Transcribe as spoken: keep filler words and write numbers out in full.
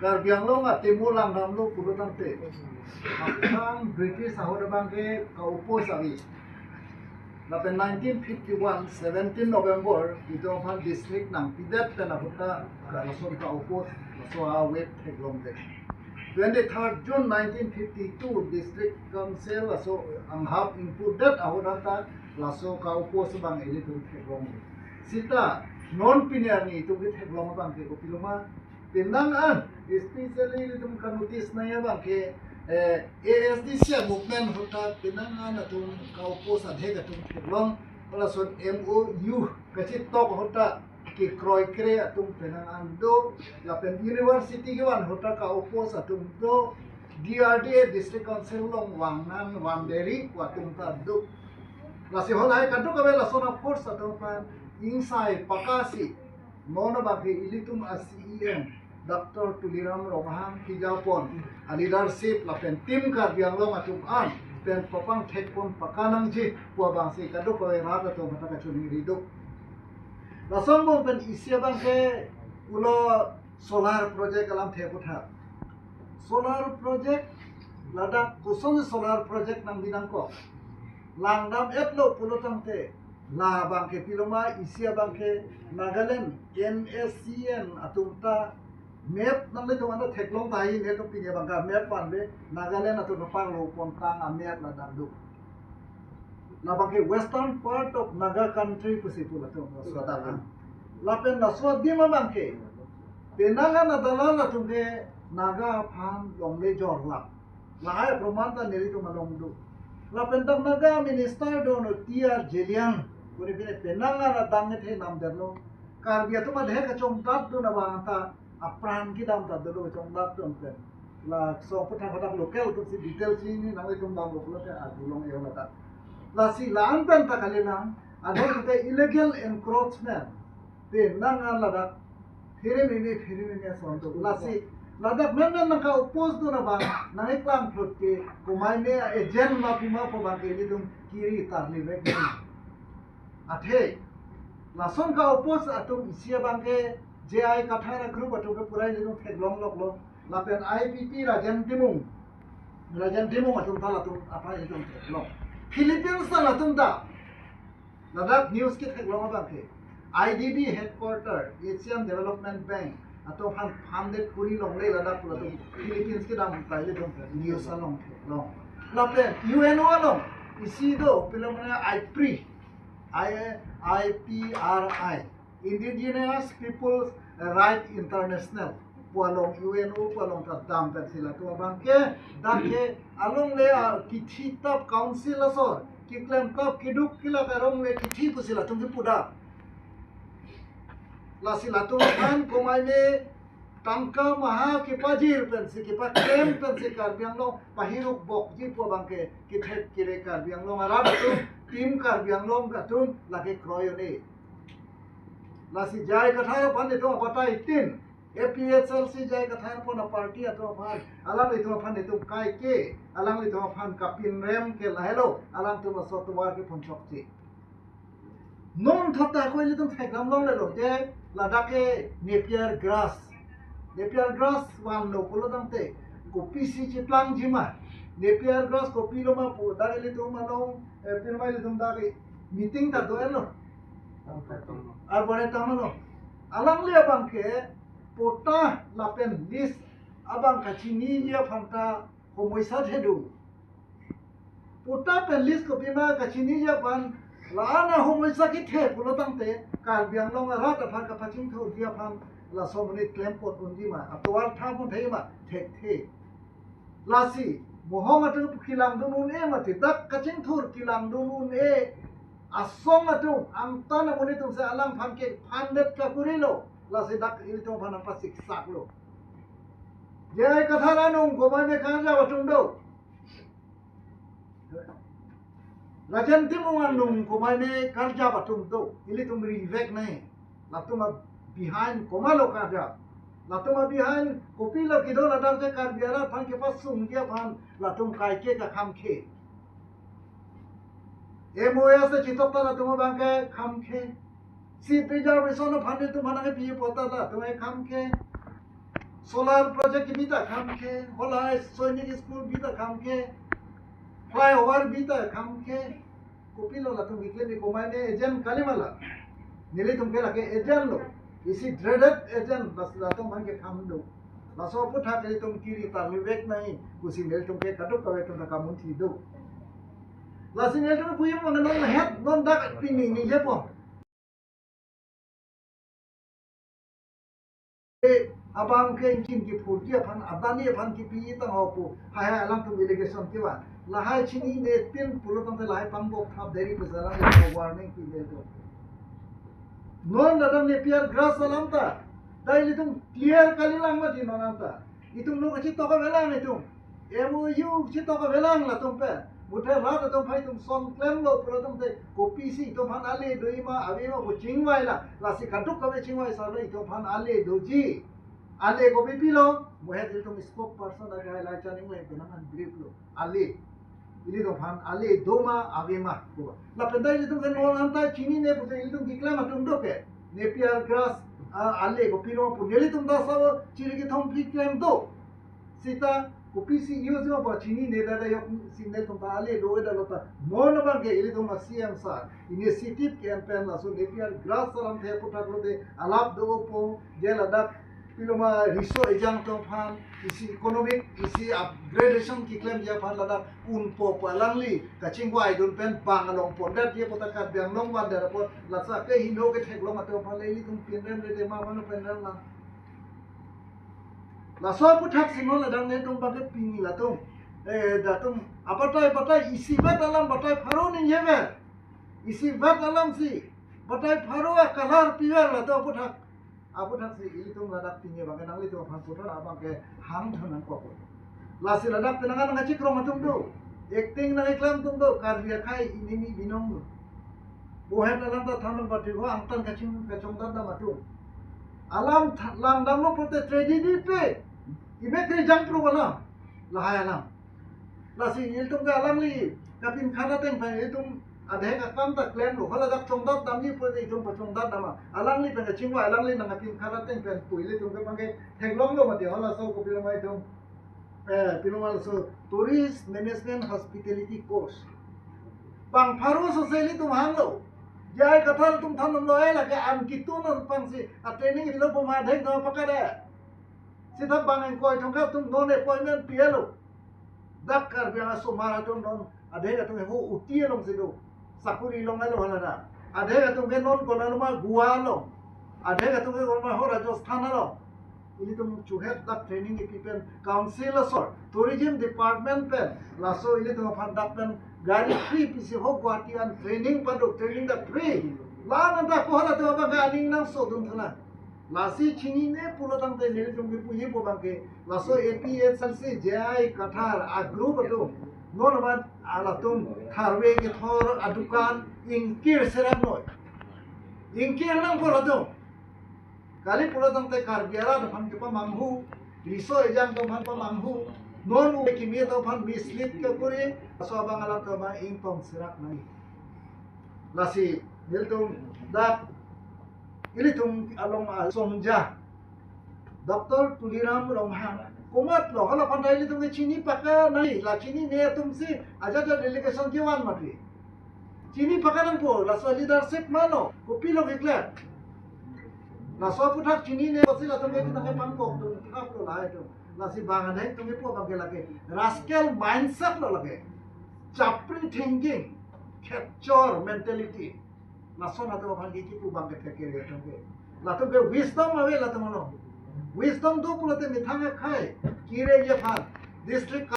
Karbi Anglong atimo langdamlo pulo tangte, aphrang British ahut abangke ka-oppose ave. Lapen nineteen fifty-one, seventeen November, itum aphan district nangpidet pen ahut ta lason ka-oppose, laso a-wave theklongdet. Twenty-third June nineteen fifty-two, District Council laso anghap ingpudet ahut ta laso ka-oppose abang ilitum theklongdet. Seta non pini arni itum ketheklong abangke kopiloma, penang an, especially ilitum ka-notice nangji abangke, eh, A S D C movement ahut ta penang an atum ka-oppose adhek atum theklong, lason M O U kachetok ahut ta kekroikre atum penang an do, lapen university kevan ahut ta ka-oppose atum do, D R D A, District Council along vangnan, vangderi pu atum ta do. Lasi halahai kadokave lason a-force atum aphan ingsai pakasi, non abangke ilitum a-C E M Doctor Tuliram Ronghang kejapon a-leadership lapen Team Karbi Anglong atum an pen papangthekpon pakanangji pu abangsi kadokave rat atum aphan ta kachiningri do. Lason angbong pen isi abangke pulo solar project alamthe aphuthak. Solar project, ladak koson solar project nangbi nangkok, langdam-etlo pulo tangte, la abangke piloma, isi abangke Nagaland N S C N atum ta map nanglitum anta theklong tahai, netum pini abangke map vanve, Nagaland atum kapanglo pontang a-map ladak do. Labangke western part of Naga country pusi pu latum laso adak an. Lapen laso adim abangke penang an adalal atum ke Naga aphan longle jorlap. Lahai aproman ta nelitum along do. Lapen dak Naga minister do no T R Zeliang. Kuri pine penang an adang ngethe namdetlo. Karbi atum adhe kachongdat do na bang ta apran kedam ta dolo, chongdat dun pen. Laso aphuthak hadak local atum si detail chinine nanglitum damlo pulote adu long-e ho ladak. Lasi la-an pen ta kalilang, adhe kete illegal encroachment. Penang an ladak phere meme, phere meme ason do. Lasi ladak menmen nangka-oppose do na bang, nangkeklang phlut ke, komaime agent ma pima pu abangke ilitum kiri tarlivek nang. Athe, lason ka-oppose atum isi abangke J I Kathar a-group atum ke pura ilitum theklong loklo. Lapen I P P Rajen Timung. Rajen Timung atum ta latum aphan ilitum theklong. Philippines ta latum ta. Ladak news ketheklong abangke I D B headquarter, Asian Development Bank atum aphan funded kuri longle ladak pu latum Philippines kedam ta ilitum news along theklong. Lapen U N O along isi do, piloma IPRI, I, I P R I, Indigenous Peoples Right International pu along, U N O pu along ta dam pensi latum abangke, dak ke alongle a kithi tap council asor, keklem tap keduk kelak alongle kithi pusi latum kepu dak. Lasi latum aphan komaime tangka maha kepajir pensi, kepaklem pensi Karbi Anglong pahiruk bokji pu abangke kethek kere Karbi Anglong arat atum, Team Karbi Anglong atum lake kroi un-e. Lasi J I Kathar aphan itum abatai tin, A P H L C J I Kathar aphan a-party atum aphan, alanglitum aphan itum kaike, alanglitum aphan kapinrem ke lahelo, alangtum aso tovar kephonchokche. Non thot ta ko ilitum thekdam longlelo je ladak ke Napier grass. Napier grass vanlo pulo tangte kopisi cheplangjima. Napier grass kopiloma pu dak ilitum along, eh, pirmai ilitum dak meeting ta do-etlo. Arboretum along. Alangli abangke patta lapen lease abang kachiniji aphan ta homoisa thedo. Patta pen lease kopima kachiniji aphan la-an ahomoisa kethe pulo tangte Karbi Anglong arat aphan kapachingthurji aphan laso amonit klempot unjima, atovar thampon thejima, thekthe. Lasi mohong atum kelangdun un-e mati, dak kachingthur kelangdun un-e asong atum angtan amonit atum si alangphan ke phandet kakurilo, lasi dak ilitum aphan nangpasiksaklo. J I Kathar anung komaime karjap atum do. Rajen Timung anung komaime karjap atum do. Ilitum rivek nai. Latum a-behind komatlo karjap. Latum a-behind kopilo kedo ladak je Karbi arat aphan kepasungji aphan latum kaike kakhamkhe. M O S chetok ta latum abangke khamkhe. Seat reservation aphan itum aphan nangkepi patta ta latum khamkhe. Solar project kebi ta kham ke, halahai Sainik school bi ta kham ke, flyover bi ta kham ke, kopilo latum keklem ke, komane agent kali ma la. Nelitum ke lake agent lo. Isi dreaded agent, bas latum aphan ke kham do. Laso aphuthak nelitum kiri ta mivek nai, kusi nelitum ke kadokave atum ta kamunthi do. Lasi nelitum puji abang non het non dak pini ni je po. Eh, abang ke ingchin kephurji aphan, Adani aphan kepi tang ho pu, hai hai alangtum allegation kevan. Lahai chinine pin pulo tangte lahai pangbok thap deri pu alang warning pi de to. Non ladak Napier grass alam ta, dai ilitum clear kali lang mati non anta. Itum lo kachitok avelang itum. M O U chitok avelang latum pen. Muthe rat atum aphan itum son klemlo pulo tangte kopisi itum aphan ale do-i ma, ave ma pu chingvai la. Lasi kadokave chingvai sar lo, itum aphan ale doji. Ale kopi pilo, mo het ilitum spokesperson ake hai Laichan Engleng penang an brief lo. Ale. Ilitum aphan ale do ma, ave ma pu. Lapen dai ilitum ke non anta chinine pu ilitum keklem atum do ke. Napier grass, ah, ale kopilo pu nelitum ta sa chiri kethom phli klem do. Seta kopisi use ma pu chinine, dada yok signal atum ta ale do-e dalo ta. Mon abang ke ilitum a-C M sir initiative ke-en pen laso Napier grass alamthe aphuthak lote alap do po, je ladak pilo ma riso ejang atum aphan isi economic, isi upgradation keklemji aphan ladak unpo pu alangli kachingvai dun pen bang along pondet je pu ta Karbi Anglong vandet apot laso ke hino ketheklong atum aphan le ilitum pinrem le de ma mano pinrem na. Laso aphuthak si non ladak nelitum abang ke pini latum, eh, datum abatai batai isivet alam batai pharo ningjever. Isivet alam si batai pharo a-colour piver latum aphuthak. Aphuthak si ilitum ladak pini abang ke nanglitum aphan puthot abang ke hang than nangkok. Lasi ladak penang an nangkachikrong atum do. Acting nangkeklem atum do. Karbi akhai inimi binong do. Bohet alam ta thanong pati ho angtan kaching kachongdat dam atum. Alam tha-, langdamlo pulote tragedy pe. Imek ri jangpro alam. Lahai alam. Lasi ilitum ke alangli kapinkhat ateng pen ilitum adhek akam ta klemlo. Hala dak chongdat damji pulote itum pachongdat dam a. Alangli pen kachingvai, alangli nangkapinkhat ateng pen pu ilitum ke abang ke theklonglo mati, halaso kopilo ma itum, eh, pilo ma laso Tourist Management Hospitality Course. Bang pharo so se ilitum hanglo. J I Kathar atum thanlo, eh, lake an kitun aphan si a-training ilo pu ma adhek do pakade. Seta bang ingkoi thomkep atum non appointment pilo. Dak Karbi Anglong asomar atum non adhek atum ke ho Ooty along si do. Sakuri longlo hala dak. Adhek atum ke non konat ma Goa along. Adhek atum ke konat ma ho Rajasthan along. Ilitum chuhet dak training kipi pen council asor, tourism department pen, laso ilitum aphan dak pen gari free pisi ho Guwahati an training pado, training ta free. La nang ta ko hala atum abang ke aning nangso dun thana. Lasi chinine pulo tangte nelitum kipuji pu abang ke, laso A P H L C, J I Kathar a-group atum non amat alatum tharve kethor adukan ingkir serap noi. Ingkir nangpo latum. Kali pulo tangte Karbi arat aphan kepamanghu, riso ejang atum aphan pamanghu, non ove kimi atum aphan mislead kekuri, laso abang alam atum abang ingtong serak nai. Lasi nelitum dak ilitum along asongja Doctor Tuliram Ronghang komatlo, hala aphan ta ilitum ke chini paka nai, la chinine atum si ajat ajat delegation kevan mati. Chini paka nangpo, laso leadership mano, kopilo keklem. Laso aphuthak chinine pusi latum ke nangkepangkok atum thaplo lahai atum. Lasi bang adhek atum kipu abang ke lake rascal mindset lo lake. Chapri thinking, khechor mentality. Lason atum aphan ke kipu abang ke thekir atum ke. Latum ke wisdom ave latum along. Wisdom do pulote methang akhai kire ye aphan district